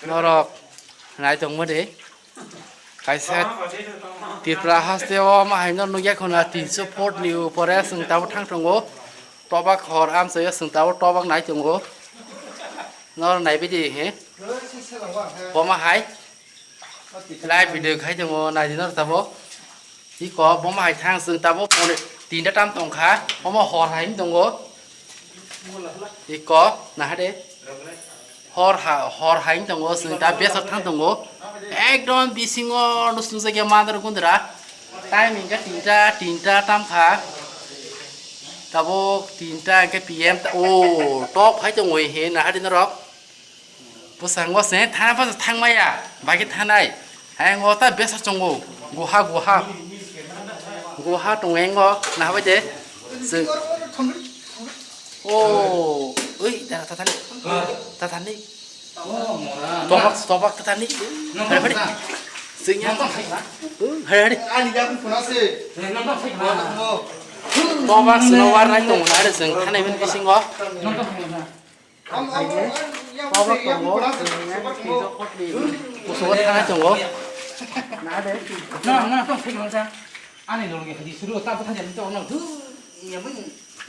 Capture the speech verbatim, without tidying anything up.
Norok nai tongma de. Kaisa Tripura haste o ma haino nugya khuna tinso foot ni upore chwng tabuk thang tongo. Tobak hor amchaio chwng tabuk tobak nai tongo. Norok nai bidi he. Bo ma hai. Live video khai tongo, nai di norok tabuk. Iko bo ma hai thang chwng tabuk pore tinta tam tong kha. Omo hor hai wng tongo. Iko naha de. Hor ha, hor hai wng tongo, chwng ta besar thang tongo. Ekdom bisingo nusung jakya mandar gundra. Time hingkha tinta, tinta tam kha. Tabuk tinta hingkhe P M ta, o, top hai tongo he naha de norok. Bwskango se thana bwsa thangmaya, bagwi thanai. Hai ngo ta besa chongo, guha, guha. Guha tongo engo, nahabai de. Se. O, ui, dara tathani. Tathani. Tobak, tobak tathani. Hari, hari. Sing ya. Hari, hari. Tobak sino warnai tongo, hari sing thanai bin bisingo. Tobak tongo, kusugo thana tongo. Na, na, tong thik mangsa. Ani lolo ge hadi suru ta butha jani to no du. Ya mun.